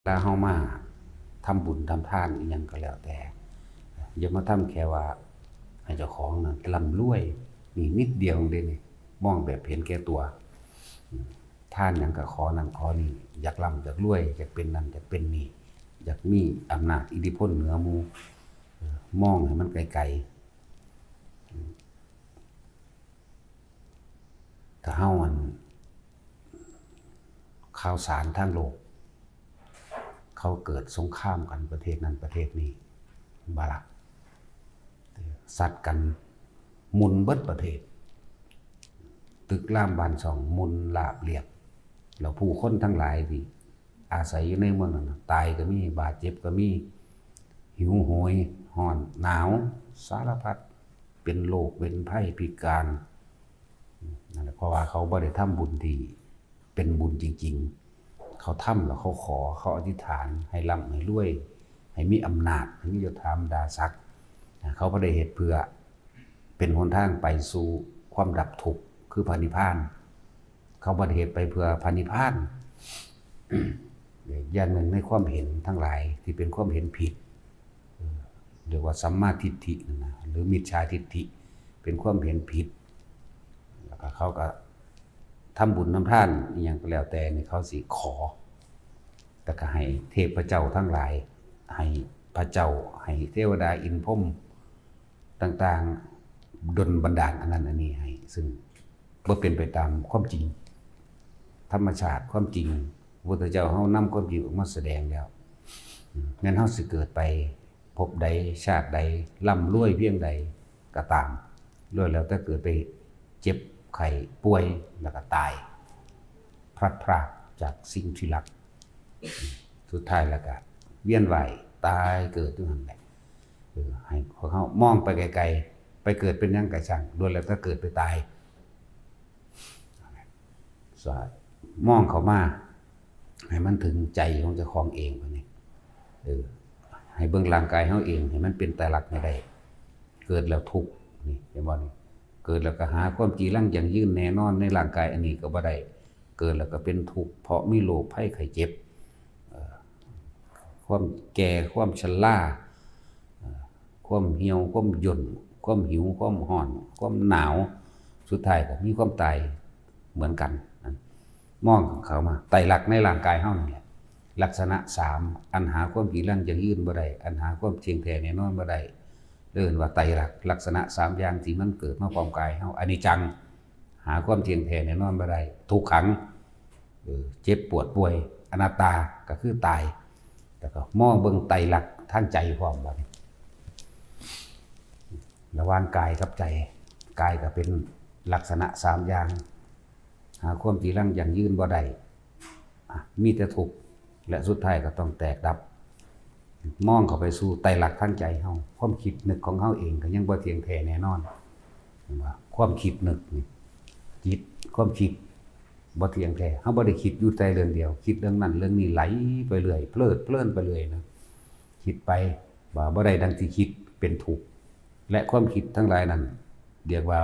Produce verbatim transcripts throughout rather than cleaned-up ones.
ถ้าเฮามาทำบุญทำทานอีหยังก็แล้วแต่ อย่ามาทำแค่ว่าให้เจ้าของนั้นร่ำรวย นี่นิดเดียวเด้นี่ มองแบบเห็นแก่ตัว ทานหยังก็ขอนั่นขอนี่ อยากร่ำอยากรวย อยากเป็นนั่นอยากเป็นนี่ อยากมีอำนาจอิทธิพลเหนือหมู่ เออ มองให้มันไกลๆ ถ้าเฮาอัน ข่าวสารทางโลก เขาเกิดสงครามกันประเทศนั้นประเทศนี้ บ่ล่ะ ซัดกันหมุนเบิดประเทศ ตึกรามบ้านช่องหมุนราบเรียบ แล้วผู้คนทั้งหลายที่อาศัยอยู่ในเมืองนั้นน่ะ ตายก็มี บาดเจ็บก็มี หิวโหย ร้อน หนาว สารพัด เป็นโรค เป็นภัย พิการ นั่นแหละ เพราะว่าเขาบ่ได้ทำบุญที่เป็นบุญจริงๆ เขาทำแล้วเขาขอ เขาอธิษฐานให้ร่ำให้รวย ให้มีอำนาจ ให้มียศถาบรรดาศักดิ์ เขาบ่ได้เฮ็ดเพื่อเป็นหนทางไปสู่ความดับทุกข์ คือพระนิพพาน เขาบ่ได้เฮ็ดไปเพื่อพระนิพพาน อย่างหนึ่งในความเห็นทั้งหลายที่เป็นความเห็นผิด เออ เรียกว่าสัมมาทิฏฐินั่นนะ หรือมิจฉาทิฏฐิ เป็นความเห็นผิด แล้วก็เขาก็ทำบุญทำทานอหย่างก็แล้วแต่นี่ เขาสิขอ แล้วก็ให้เทพเจ้าทั้งหลาย ให้พระเจ้า ให้เทวดาอินทร์พรหมต่างๆ ดลบันดาลอันนั้นอันนี้ให้ ซึ่งบ่เป็นไปตามความจริง ธรรมชาติความจริง พระพุทธเจ้าเฮานำความจริงออกมาแสดงแล้ว อืม แม้นเฮาสิเกิดไปภพใดชาติใด ร่ำรวยเพียงใดก็ตาม ล้วนแล้วแต่เกิดไปเจ็บไข้ป่วย แล้วก็ตาย พลัดพรากจากสิ่งที่รัก สุดท้ายแล้วก็เวียนว่ายตายเกิดอยู่หั่นแหละ เออ ให้พวกเฮามองไปไกลๆ ไปเกิดเป็นหยังก็ช่าง ล้วนแล้วแต่เกิดไปตาย สา มองเข้ามา ให้มันถึงใจของเจ้าของเองบัดนี้ เออ ให้เบิ่งร่างกายเฮาเอง ให้มันเป็นไตรลักษณ์ให้ได้ เกิดแล้วทุกข์ นี่ เห็นบ่นี่ เกิดแล้วก็หาความจีรังยั่งยืนแน่นอนในร่างกายอันนี้ก็บ่ได้ เกิดแล้วก็เป็นทุกข์ เพราะมีโรคภัยไข้เจ็บ เอ่อ ความแก่ ความชรา เอ่อ ความเหี่ยว ความย่น ความหิว ความร้อน ความหนาว สุดท้ายก็มีความตายเหมือนกันนะ มองเข้ามา ไตรลักษณ์ในร่างกายเฮานั่นแหละ ลักษณะสาม อันหาความจีรังยั่งยืนบ่ได้ อันหาความเที่ยงแท้แน่นอนบ่ได้ เอิ้นว่าไตรลักษณ์ ลักษณะสามอย่างที่มันเกิดมาพร้อมกายเฮา อนิจจัง หาความเที่ยงแท้แน่นอนบ่ได้ ทุกขัง เออ เจ็บปวดป่วย อนัตตา ก็คือตาย แล้วก็มองเบิ่งไตรลักษณ์ทางใจพร้อมบัดนี้ ระหว่างกายกับใจ กายก็เป็นลักษณะสามอย่าง หาความจีรังยั่งยืนบ่ได้ อ่ะ มีแต่ทุกข์ และสุดท้ายก็ต้องแตกดับ มองเข้าไปสู่ไตรลักษณ์ทางใจเฮา ความคิดนึกของเฮาเองก็ยังบ่เที่ยงแท้แน่นอน เห็นบ่ ความคิดนึกนี่ จิต ความคิด บ่เที่ยงแท้ เฮาบ่ได้คิดอยู่แต่เรื่องเดียว คิดเรื่องนั้นเรื่องนี้ไหลไปเรื่อย เพลิดเพลินไปเรื่อยนะ คิดไปว่าบ่ได้ดังที่คิด เป็นทุกข์ และความคิดทั้งหลายนั้น เรียกว่า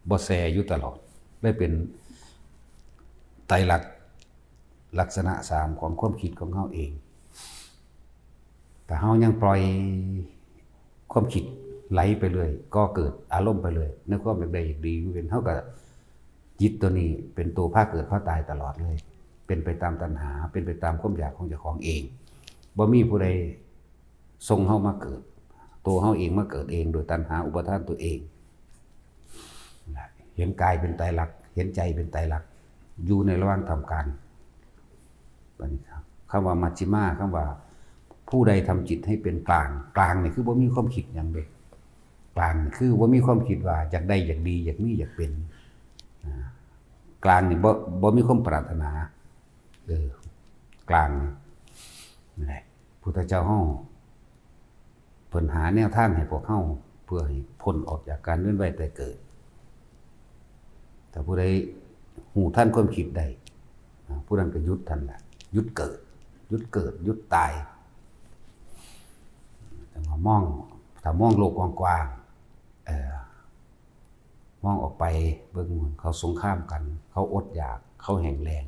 บ่แซ่อยู่ตลอด เลยเป็นไตรลักษณ์ ลักษณะสามของความคิดของเฮาเอง ถ้าเฮายังปล่อยความคิดไหลไปเรื่อย ก่อเกิดอารมณ์ไปเรื่อย ในความอยากได้อยากดีอยู่เป็น เฮาก็ จิตตัวนี้เป็นตัวพาเกิดพาตายตลอดเลย เป็นไปตามตัณหา เป็นไปตามความอยากของเจ้าของเอง บ่มีผู้ใดส่งเฮามาเกิด ตัวเฮาเองมาเกิดเอง โดยตัณหาอุปาทานตัวเอง เห็นกายเป็นไตรลักษณ์ เห็นใจเป็นไตรลักษณ์ อยู่ในระหว่างท่ามกลาง บัดนี้ครับ คำว่ามัชฌิมา คำว่าผู้ใดทำจิตให้เป็นกลาง กลางนี่คือบ่มีความคิดหยังเด้ กลางนี่คือบ่มีความคิดว่าอยากได้อยากดี อยากมีอยากเป็น อ่า กลางนี่บ่ บ่มีความปรารถนา เออ กลางนี่แหละ พุทธเจ้าเฮา เพิ่นหาแนวทางให้พวกเฮา เพื่อให้พ้นออกจากการเวียนว่ายตายเกิด ถ้าผู้ใดฮู้ทันความคิดได้ อ่า ผู้นั้นก็หยุดทันละ หยุดเกิด หยุดเกิด หยุดตาย แต่ว่ามอง ถ้ามองโลกกว้างๆ เอ่อ มองออกไปเบิ่งเขาสงครามกัน เขาอดอยาก เขาแห้งแล้ง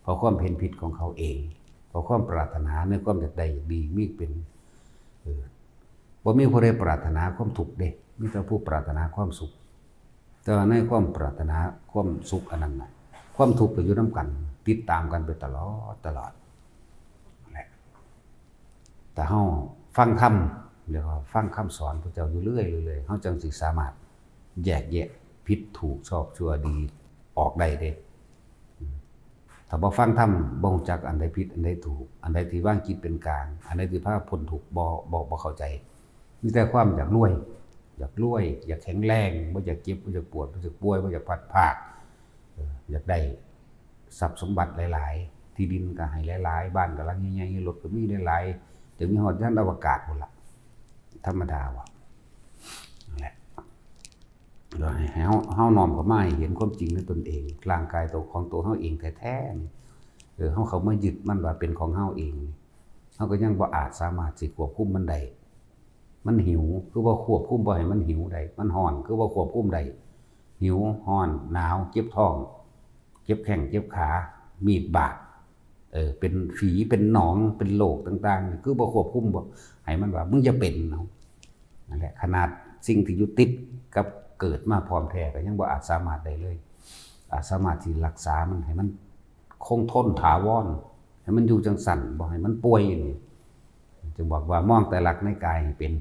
เพราะความเห็นผิดของเขาเอง เพราะความปรารถนาในความอยากได้อยากดีมีเป็น เออ บ่มีผู้ใดปรารถนาความทุกข์เด้ มีแต่ผู้ปรารถนาความสุข แต่ว่าในความปรารถนาความสุขอันนั้นน่ะ ความทุกข์ก็อยู่นำกัน ติดตามกันไปตลอด ตลอด นั่นแหละ แต่เฮาฟังธรรม เรียกว่าฟังคำสอนพระเจ้าอยู่เรื่อยๆ เฮาจั่งสิสามารถแยกแยะผิดถูกชอบชั่วดีออกได้เด้ อืม ถ้าบ่ฟังธรรม บ่รู้จักอันใดผิด อันใดถูก อันใดที่วางจิตเป็นกลาง อันใดที่พาพ้นทุกข์ บ่ บ่ บ่เข้าใจ มีแต่ความอยากรวย อยากรวย อยากแข็งแรง บ่อยากเจ็บ บ่อยากปวด บ่อยากป่วย บ่อยากพลัดพราก เออ อยากได้ทรัพย์สมบัติหลายๆ ที่ดินก็ให้หลายๆ บ้านก็หลังใหญ่ๆ รถก็มีหลายๆ จะมีฮอดยานอวกาศพู้นล่ะ ธรรมดาว่ะ นั่นแหละ ก็ให้ ให้เฮา เฮาน้อมเข้ามาให้เห็นความจริงในตนเอง ร่างกายตัวของตัวเฮาเองแท้ๆ นี่ เออ เฮาเข้ามายึดมันว่าเป็นของเฮาเอง เฮาก็ยังบ่อาจสามารถสิควบคุมมันได้ มันหิว คือบ่ควบคุมบ่ให้มันหิวได้ มันร้อน คือบ่ควบคุมได้ หิว ร้อน หนาว เจ็บท้อง เจ็บแข้ง เจ็บขา มีดบาด เออ เป็นฝี เป็นหนอง เป็นโรคต่างๆ นี่ คือบ่ควบคุมบ่ให้มันว่า มึงอย่าเป็น เนาะ นั่นแหละ ขนาดสิ่งที่อยู่ติดกับเกิดมาพร้อมแท้ก็ยังบ่อาจสามารถได้เลย อาจสามารถที่รักษามันให้มันคงทนถาวร ให้มันอยู่จั่งซั้น บ่ให้มันป่วยนี่ จึงบอกว่ามองไตรลักษณ์ในกายให้เป็น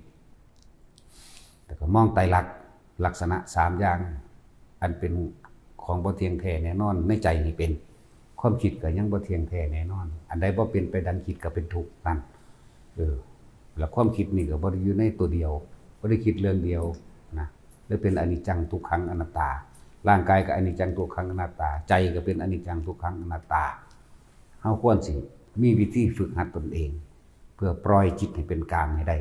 แล้วก็มองไตรลักษณ์ลักษณะสามอย่าง อันเป็นของบ่เที่ยงแท้แน่นอนในใจให้เป็น ความคิดก็ยังบ่เที่ยงแท้แน่นอน อันใดบ่เป็นไปดังคิดก็เป็นทุกข์นั่น เออ แล้วความคิดนี่ก็บ่ได้อยู่ในตัวเดียว บ่ได้คิดเรื่องเดียวนะ หรือเป็นอนิจจังทุกขังอนัตตา ร่างกายก็อนิจจังทุกขังอนัตตา ใจก็เป็นอนิจจังทุกขังอนัตตา เฮาควรสิมีวิธีฝึกหัดตนเอง เพื่อปล่อยจิตให้เป็นกลางให้ได้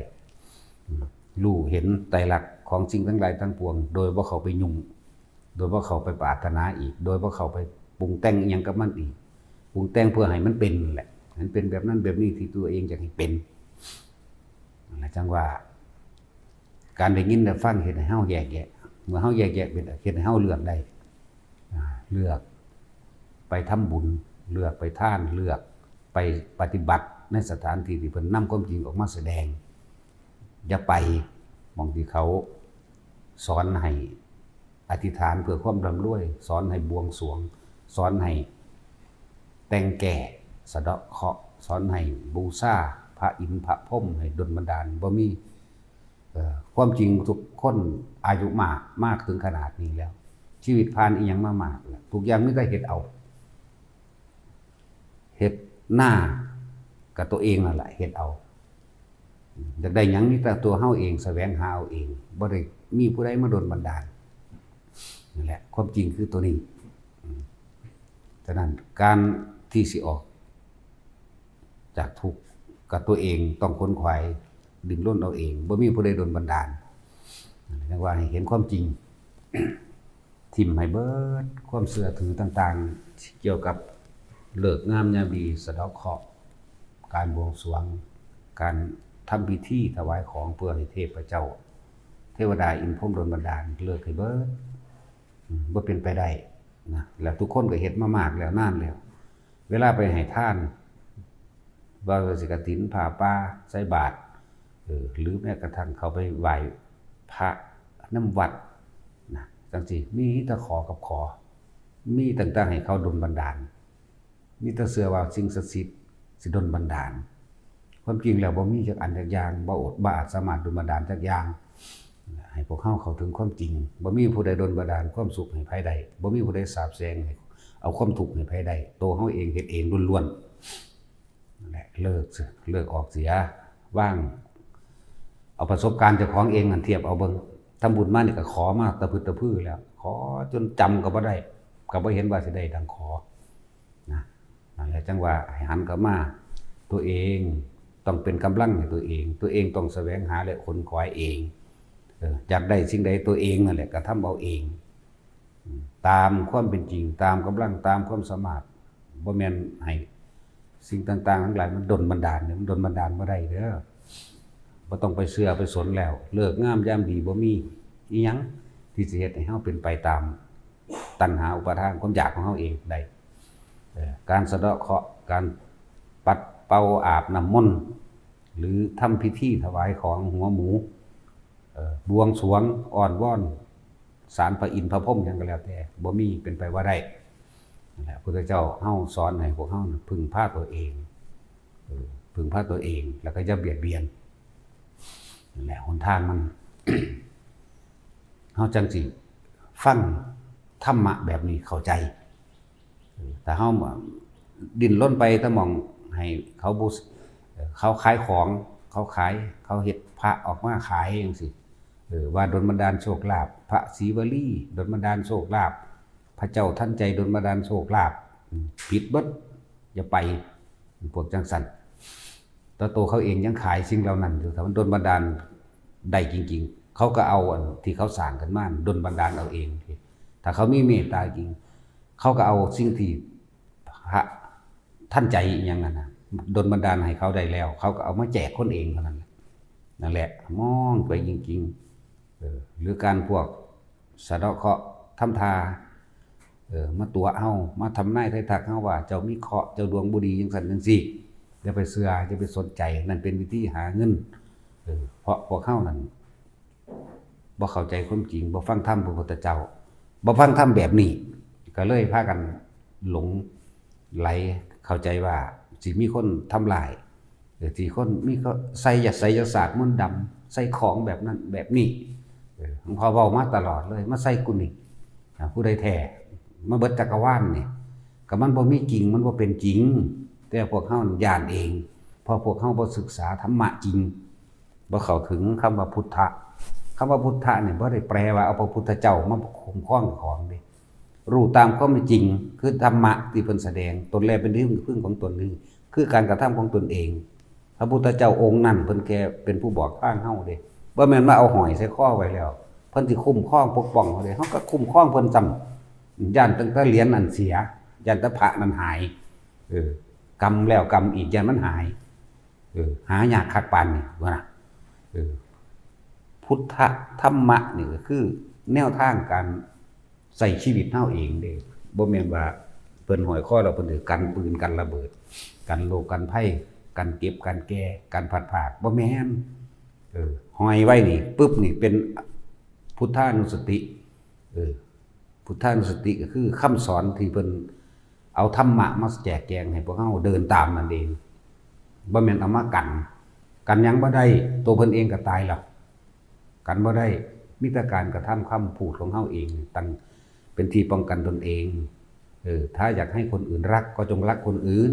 อืม รู้เห็นไตรลักษณ์ของสิ่งทั้งหลายทั้งปวง โดยบ่เข้าไปยุ่ง โดยบ่เข้าไปปรารถนาอีก โดยบ่เข้าไปปรุงแต่งอิหยังกับมันอีก ปรุงแต่งเพื่อให้มันเป็นนั่นแหละ ให้มันเป็นแบบนั้นแบบนี้ที่ตัวเองอยากให้เป็น นั่นแหละจั่งว่า การได้ยินได้ฟังเฮ็ดให้เฮาแยกแยะ เมื่อเฮาแยกแยะเป็น เฮ็ดให้เฮาเลือกได้ อ่า เลือกไปทำบุญ เลือกไปทาน เลือกไปปฏิบัติในสถานที่ที่เพิ่นนำความจริงออกมาแสดง อย่าไปหม่องที่เขาสอนให้อธิษฐานเพื่อความร่ำรวย สอนให้บวงสรวง สอนให้แต่งแก้ สะเดาะเคราะห์ สอนให้บูชาพระอินทร์พระพรหม ให้ดลบันดาล บ่มี เอ่อ ความจริงทุกคนอายุมาก มากถึงขนาดนี้แล้ว ชีวิตผ่านอิหยังมามากแล้ว ทุกอย่างมีแต่เฮ็ดเอา เฮ็ดนากับตัวเองนั่นแหละ เฮ็ดเอา อยากได้หยังมีแต่ตัวเฮาเอง แสวงหาเอาเอง บ่ได้มีผู้ใดมาดลบันดาล นั่นแหละ ความจริงคือตัวนี้ อืม ฉะนั้นการที่สิออกจากทุกข์กับตัวเองต้องขนขวายดิ้นรนเอาเอง บ่มีผู้ใดดลบันดาล เรียกว่าให้เห็นความจริง ถิ่มให้เบิดความเชื่อถือต่างๆ เกี่ยวกับฤกษ์งามยามดี สะเดาะเคราะห์ การบวงสรวง การทำพิธีถวายของเพื่อให้เทพเจ้า เทวดาอินทร์พรหมดลบันดาล เลิกให้เบิด อืม บ่เป็นไปได้นะ แล้วทุกคนก็เฮ็ดมามากแล้วนานแล้ว เวลาไปให้ทาน บ่ว่าสิกฐิน ผ้าป่า ใส่บาตร เออ หรือแม้กระทั่งเข้าไปไหว้พระนำวัดนะ จั่งซี้ มีแต่ขอกับขอ มีตั้งแต่ให้เขาดลบันดาล มีแต่เชื่อว่าสิ่งศักดิ์สิทธิ์สิดลบันดาล ความจริงแล้วบ่มีจักอันจักอย่าง บ่อด บ่อาจสามารถดลบันดาลจักอย่าง ให้พวกเฮาเข้าถึงความจริง บ่มีผู้ใดดลบันดาลความสุขให้ไผได้ บ่มีผู้ใดสาปแช่งให้เอาความทุกข์ให้ไผได้ ตัวเฮาเองเฮ็ดเองล้วนๆ นั่นแหละ เลิกเสีย เลิกออกเสีย วาง เอาประสบการณ์เจ้าของเองนั่นเทียบเอาเบิ่ง ทำบุญมานี่ก็ขอมาตะพึดตะพือแล้ว ขอจนจำก็บ่ได้ ก็บ่เห็นว่าสิได้ดังขอ นะ นั่นแหละจั่งว่าให้หันกลับมาตัวเอง ต้องเป็นกำลังให้ตัวเอง ตัวเองต้องแสวงหาและขนขวายเอง เออ อยากได้สิ่งใดตัวเองนั่นแหละกระทำเอาเอง อืม ตามความเป็นจริง ตามกำลัง ตามความสามารถ บ่แม่นให้สิ่งต่างๆทั้งหลายมันดลบันดาลเนี่ย มันดลบันดาลบ่ได้เด้อ บ่ต้องไปเชื่อไปสนแล้ว ฤกษ์งามยามดีบ่มีอิหยังที่สิเฮ็ดให้เฮาเป็นไปตามตัณหาอุปาทานความอยากของเฮาเองได้ เอ่อ การสะเดาะเคราะห์ การปัดเ เป่าอาบน้ำมนต์ หรือทำพิธีถวายของหัวหมู เอ่อบวงสรวงอ้อนวอนศาลพระอินทร์พระพรหมหยังก็แล้วแต่ บ่มีเป็นไปว่าได้ นั่นแหละ พุทธเจ้าเฮาสอนให้พวกเฮาน่ะพึ่งพาตัวเอง เออ พึ่งพาตัวเอง แล้วก็อย่าเบียดเบียน นั่นแหละ หนทางมัน เฮาจั่งสิฟังธรรมะแบบนี้เข้าใจ เออ ถ้าเฮาดิ้นรนไปแต่หม่องให้เขาบูช- เออ เขาขายของ เขาขาย เขาเฮ็ดพระออกมาขายจั่งซี้ เออ ว่าดลบันดาลโชคลาภ พระศรีวลี ดลบันดาลโชคลาภ พระเจ้าทันใจดลบันดาลโชคลาภ อืม ผิดเบิด อย่าไป พวกจั่งซั้น แต่ตัวเขาเองยังขายสิ่งเหล่านั้นอยู่ ถ้ามันดลบันดาลได้จริงๆ เขาก็เอาอันที่เขาสร้างขึ้นมาดลบันดาลเอาเอง ถ้าเขามีเมตตาจริง เขาก็เอาสิ่งที่พระทันใจอิหยังนั่นน่ะ ดลบันดาลให้เขาได้แล้ว เขาก็เอามาแจกคนเองเท่านั้นแหละ นั่นแหละ มองไปจริงๆ เออ หรือการพวกสะเดาะเคราะห์ทำทา เออ มาตั๋วเฮา มาทำนายทายทักเฮาว่าเจ้ามีเคราะห์ เจ้าดวงบ่ดีจั่งซั้นจั่งซี้ อย่าไปเชื่อ อย่าไปสนใจ นั่นเป็นวิธีหาเงิน เออ เพราะพวกเฮานั่นบ่เข้าใจความจริง บ่ฟังธรรมพระพุทธเจ้า บ่ฟังธรรมแบบนี้ ก็เลยพากันหลงไหล เข้าใจว่าสิมีคนทำลาย เออ ที่คนมีเขาใส่ยาไสยศาสตร์มนต์ดำ ใส่ของแบบนั้นแบบนี้ เออ หลวงพ่อเว้ามาตลอดเลย มาใส่กูนี่ อ่า ผู้ใดแท้ มาเบิดจักรวาลนี่ ก็มันบ่มีจริง มันบ่เป็นจริง แต่พวกเฮาย้านเอง เพราะพวกเฮาบ่ศึกษาธรรมะจริง บ่เข้าถึงคำว่าพุทธะ คำว่าพุทธะนี่บ่ได้แปลว่าเอาพระพุทธเจ้ามาคุ้มครองของเด้ รู้ตามความเป็นจริง คือธรรมะที่เพิ่นแสดง ตนแลเป็นที่พึ่งของตนนี่ คือการกระทำของตนเอง พระพุทธเจ้าองค์นั้นเพิ่นแค่เป็นผู้บอกทางเฮาเด้ บ่แม่นมาเอาห้อยใส่คอไว้แล้ว เพิ่นสิคุ้มครองปกป้องเฮาเด้ เฮาก็คุ้มครองเพิ่นซ้ำ ย้านตั้งแต่เหรียญนั่นเสีย ย้านแต่พระนั่นหาย เออ กำแล้วกำอีก ย้านมันหาย เออ หายากคักปานนี้ว่านะ เออ พุทธะธรรมะนี่ก็คือแนวทางการใช้ชีวิตเฮาเองเด้ บ่แม่นว่าเพิ่นห้อยคอแล้วเพิ่นสิกันปืน กันระเบิด กันโรค กันภัย กันเจ็บ กันแก่ กันพลัดพราก บ่แม่น เออ ห้อยไว้นี่ ปึ๊บ นี่เป็นพุทธานุสติ เออ พุทธานุสติก็คือคำสอนที่เพิ่นเอาธรรมะมาแจกแจงให้พวกเฮาเดินตามนั่นเอง บ่แม่นเอามากัน กันหยังบ่ได้ ตัวเพิ่นเองก็ตายแล้ว กันบ่ได้ มีแต่การกระทำคำพูดของเฮาเอง ตั้งเป็นที่ป้องกันตนเอง เออ ถ้าอยากให้คนอื่นรักก็จงรักคนอื่น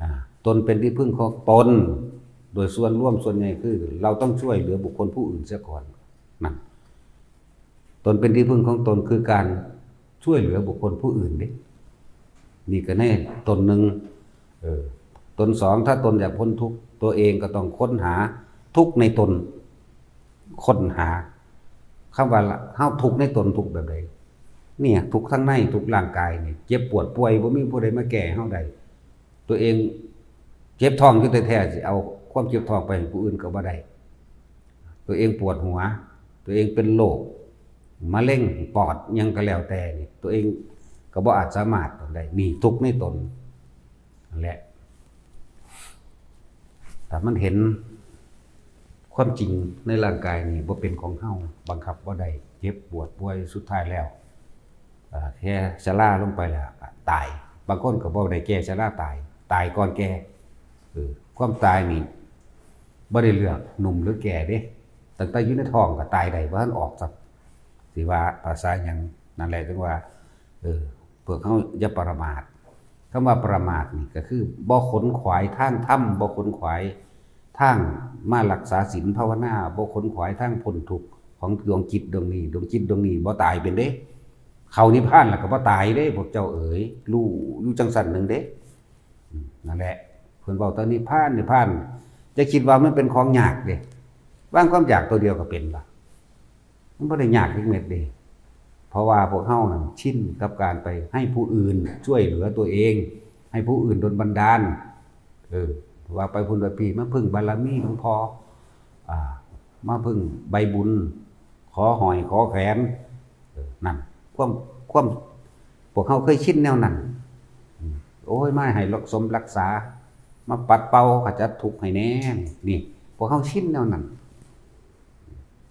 อ่า ตนเป็นที่พึ่งของตน โดยส่วนรวมส่วนใหญ่คือ เราต้องช่วยเหลือบุคคลผู้อื่นเสียก่อน นั่น ตนเป็นที่พึ่งของตนคือการช่วยเหลือบุคคลผู้อื่นเด้ นี่ก็แน่ตนหนึ่ง เออ ตนสอง ถ้าตนอยากพ้นทุกข์ ตัวเองก็ต้องค้นหาทุกข์ในตน ค้นหา คำว่าเฮาทุกข์ในตน ทุกข์แบบใด เนี่ย ทุกข์ทั้งใน ทุกข์ร่างกายนี่ เจ็บปวดป่วย บ่มีผู้ใดมาแก้ให้เฮาได้ ตัวเองเจ็บท้องอยู่แท้ๆ สิเอาความเจ็บท้องไปให้ผู้อื่นก็บ่ได้ ตัวเองปวดหัว ตัวเองเป็นโรคมะเร็งปอดหยังก็แล้วแต่นี่ ตัวเองก็บ่อาจสามารถได้ นี่ทุกข์ในตนนั่นแหละ ถ้ามันเห็นความจริงในร่างกายนี่บ่เป็นของเฮา บังคับบ่ได้ เจ็บปวดป่วย สุดท้ายแล้ว อ่า แค่ชราลงไปแล้วก็ตาย บางคนก็บ่ได้แก่ชราตาย ตายก่อนแก่ เออ ความตายนี่บ่ได้เลือกหนุ่มหรือแก่เด้ ตั้งแต่อยู่ในท้องก็ตายได้ บ่ทันออกซ้ำ สิว่าภาษาหยัง นั่นแหละ ถึงว่า เออ พวกเฮาอย่าประมาท คำว่าประมาทนี่ก็คือบ่ขนขวายทางธรรม บ่ขนขวายทางมารักษาศีลภาวนา บ่ขนขวายทางพ้นทุกข์ของดวงจิตดวงนี้ ดวงจิตดวงนี้บ่ตายเป็นเด้ เข้านิพพานแล้วก็บ่ตายเด้ พวกเจ้าเอ๋ย รู้อยู่จั่งซั้นหนึ่งเด้ อืม นั่นแหละ เพิ่นเว้าแต่นิพพาน นิพพาน จะคิดว่ามันเป็นของยากเด้ วางความอยากตัวเดียวก็เป็นละ มันบ่ได้ยากจักเม็ดเด้ เพราะว่าพวกเฮานั่นชินกับการไปให้ผู้อื่นช่วยเหลือตัวเอง ให้ผู้อื่นดลบันดาล เออ ว่าไปพุ้นไปพี้ มาพึ่งบารมีหลวงพ่อ อ่า มาพึ่งใบบุญ ขอห้อยขอแขวน เออ นั่น ความ ความ พวกเฮาเคยชินแนวนั้น อืม โอ้ย มาให้รักสมรักษา มาปัดเป่าขจัดทุกข์ให้แหน่ นี่ พวกเฮาชินแนวนั้น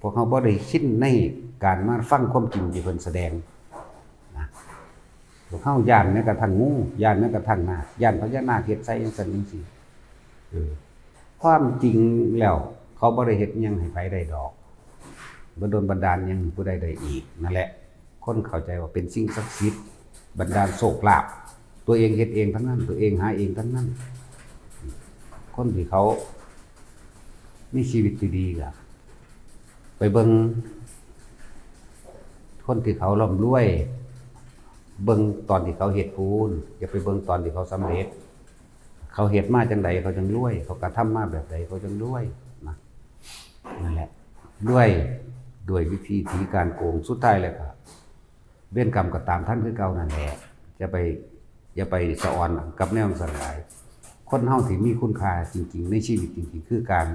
พวกเฮาบ่ได้ชินในการมาฟังความจริงที่เพิ่นแสดงนะ พวกเฮาย้านแม้กระทั่งงู ย้านแม้กระทั่งนาค ย้านพญานาคเฮ็ดใส่จังซั่นจังซี่ เออ ความจริงแล้วเขาบ่ได้เฮ็ดหยังให้ไผได้ดอก บ่โดนบันดาลหยังให้ผู้ใดได้อีก นั่นแหละ คนเข้าใจว่าเป็นสิ่งศักดิ์สิทธิ์ บันดาลโชคลาภ ตัวเองเฮ็ดเองทั้งนั้น ตัวเองหาเองทั้งนั้น คนที่เขามีชีวิตที่ดีก็ไปเบิ่งคนที่เขาร่ำรวย เบิ่งตอนที่เขาเฮ็ดพู้น อย่าไปเบิ่งตอนที่เขาสำเร็จ เขาเฮ็ดมาจังใดเขาจังรวย เขากระทำมาแบบใดเขาจังรวยนะ นั่นแหละ รวยด้วยวิธีการโกง สุดท้ายแล้วก็เวรกรรมก็ตามทันคือเก่านั่นแหละ อย่าไป อย่าไปสะออนกับแนวสันหลาย คนเฮาที่มีคุณค่าจริงๆ ในชีวิตจริงๆ คือการ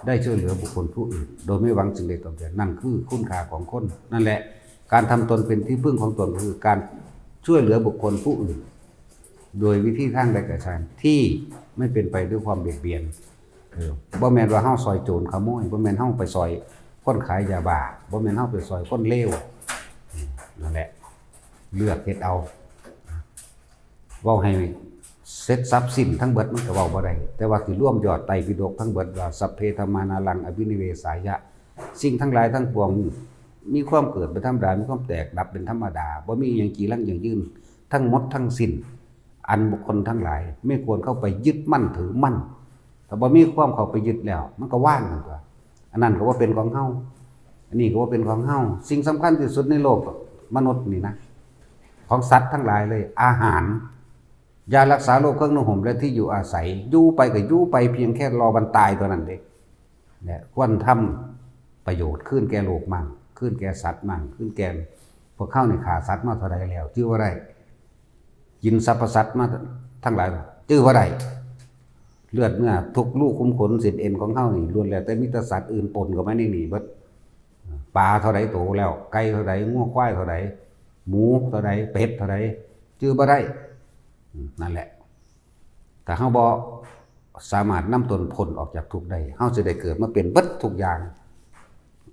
ได้ช่วยเหลือบุคคลผู้อื่น โดยไม่หวังสิ่งใดตอบแทน นั่นคือคุณค่าของคน นั่นแหละ การทำตนเป็นที่พึ่งของตนก็คือการช่วยเหลือบุคคลผู้อื่น โดยวิธีทางใดก็ตามที่ไม่เป็นไปด้วยความเบียดเบียน เออ บ่แม่นว่าเฮาซอยโจรขโมย บ่แม่นเฮาไปซอยคนขายยาบ้า บ่แม่นเฮาไปซอยคนเลว อืม นั่นแหละ เลือกเฮ็ดเอา เว้าให้เสร็จสับสิ้นทั้งเบิดมันก็เว้าบ่ได้ แต่ว่าสิรวมยอดไตรปิฎกทั้งเบิดว่า สัพเพธัมมานาลังอภินิเวสายะ สิ่งทั้งหลายทั้งปวงมีความเกิดเป็นธรรมดา มีความแตกดับเป็นธรรมดา บ่มีอิหยังจีรังยั่งยืน ทั้งหมดทั้งสิ้น อันบุคคลทั้งหลายไม่ควรเข้าไปยึดมั่นถือมั่น ถ้าบ่มีความเข้าไปยึดแล้ว มันก็ว่างนั่นตัว อันนั้นก็ว่าเป็นของเฮา อันนี้ก็ว่าเป็นของเฮา สิ่งสำคัญที่สุดในโลกมนุษย์นี่นะ ของสัตว์ทั้งหลายเลย อาหาร ยารักษาโรค เครื่องนุ่งห่ม และที่อยู่อาศัย อยู่ไปก็อยู่ไปเพียงแค่รอวันตายเท่านั้นเด้ และควรทำประโยชน์คืนแก่โลกมั่ง คืนแก่สัตว์มั่ง คืนแก่ พวกเฮานี่ฆ่าสัตว์มาเท่าใดแล้ว จื่อบ่ได้ กินสรรพสัตว์มาทั้งหลาย จื่อบ่ได้ เลือดเนื้อทุกรูขุมขนเส้นเอ็นของเฮานี่ล้วนแล้วแต่มีแต่สัตว์อื่นปนเข้ามาในนี่เบิด ปลาเท่าใดโตแล้ว ไก่เท่าใด งัวควายเท่าใด หมูเท่าใด เป็ดเท่าใด จื่อบ่ได้ อืม นั่นแหละ ถ้าเฮาบ่สามารถนำตนพ้นออกจากทุกข์ได้ เฮาสิได้เกิดมาเป็นเบิดทุกอย่าง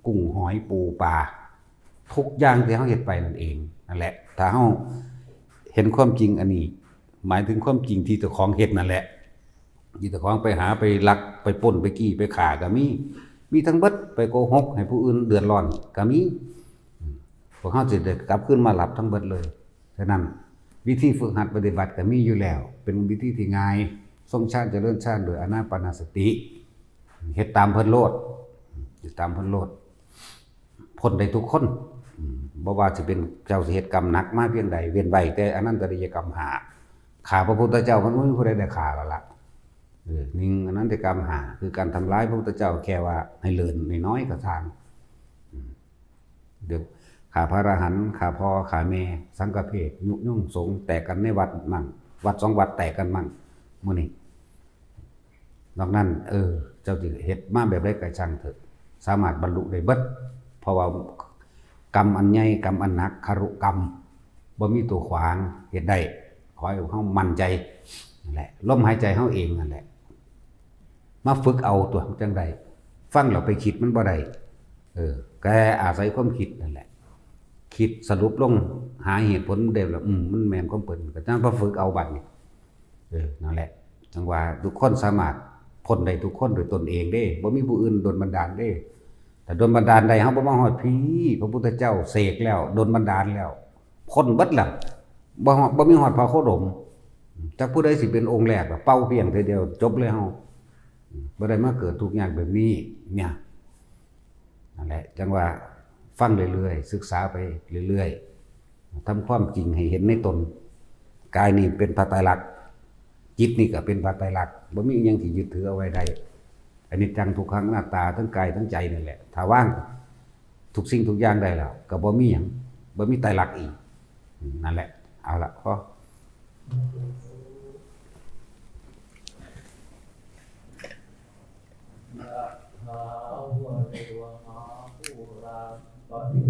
กุ้งหอยปูปลา ทุกอย่างที่เฮาเฮ็ดไปนั่นเอง นั่นแหละ ถ้าเฮาเห็นความจริงอันนี้ หมายถึงความจริงที่เจ้าของเฮ็ดนั่นแหละ ที่เจ้าของไปหาไปลักไปปล้นไปจี้ไปฆ่าก็มี มีทั้งเบิด ไปโกหกให้ผู้อื่นเดือดร้อนก็มี พวกเฮาสิได้กลับคืนมารับทั้งเบิดเลย ฉะนั้นวิธีฝึกหัดปฏิบัติก็มีอยู่แล้ว เป็นวิธีที่ง่าย ทรงฌานเจริญฌานโดยอานาปานสติ เฮ็ดตามเพิ่นโลด เฮ็ดตามเพิ่นโลด พ้นได้ทุกคน อืม บ่ว่าสิเป็นเจ้าสิเฮ็ดกรรมหนักมาเพียงใด เว้นไว้แต่อนันตริยกรรมห้า ฆ่าพระพุทธเจ้ามันบ่มีผู้ใดได้ฆ่าแล้วล่ะ เออ หนึ่ง อนันตริยกรรมห้า คือการทำร้ายพระพุทธเจ้า แค่ว่าให้เลินน้อยๆก็ตาม อืม เดี๋ยวฆ่าพระอรหันต์ ฆ่าพ่อ ฆ่าแม่ สังฆเพศ ยุยงสงฆ์ แตกกันในวัดมั่ง วัดสองวัดแตกกันมั่ง มื้อนี้ นอกนั้น เออ เจ้าสิเฮ็ดมาแบบใดก็ช่างเถอะ สามารถบรรลุได้เบิด เพราะว่ากรรมอันใหญ่ กรรมอันหนัก คารุกรรม บ่มีตัวขวาง เฮ็ดได้ ขอให้เฮามั่นใจ นั่นแหละ ลมหายใจเฮาเองนั่นแหละ มาฝึกเอาตัวจั่งใด ฟังแล้วไปคิดมันบ่ได้ เออ แกอาศัยความคิดนั่นแหละ คิดสรุปลง หาเหตุผลได้แล้ว อืม มันแม่นความเพิ่น ก็จั่งมาฝึกเอาบัดนี้ เออ นั่นแหละ จั่งว่าทุกคนสามารถพ้นได้ทุกคนโดยตนเองเด้ บ่มีผู้อื่นดลบันดาลเด้ ถ้าดลบันดาลได้ เฮาบ่มาฮอดพี้ พระพุทธเจ้าเสกแล้ว ดลบันดาลแล้ว พ้นเบิดแล้ว บ่ฮอด บ่มีฮอดพระโคดม จักผู้ใดสิเป็นองค์แรกล่ะ เป่าเพียงเทื่อเดียวจบเลยเฮา บ่ได้มาเกิดทุกข์ยากแบบนี้ เนี่ย นั่นแหละ จั่งว่าฟังเรื่อยๆ ศึกษาไปเรื่อยๆ ทำความจริงให้เห็นในตน กายนี่เป็นพระไตรลักษณ์ จิตนี่ก็เป็นพระไตรลักษณ์ บ่มีอิหยังที่ยึดถือเอาไว้ได้ อนิจจังทุกขังอนัตตา ทั้งกายทั้งใจนั่นแหละ ถ้าวางทุกสิ่งทุกอย่างได้แล้ว ก็บ่มีหยัง บ่มีไตรลักษณ์อีก นั่นแหละ เอาละ พอ ยะถาวะริวะหาปูราปริ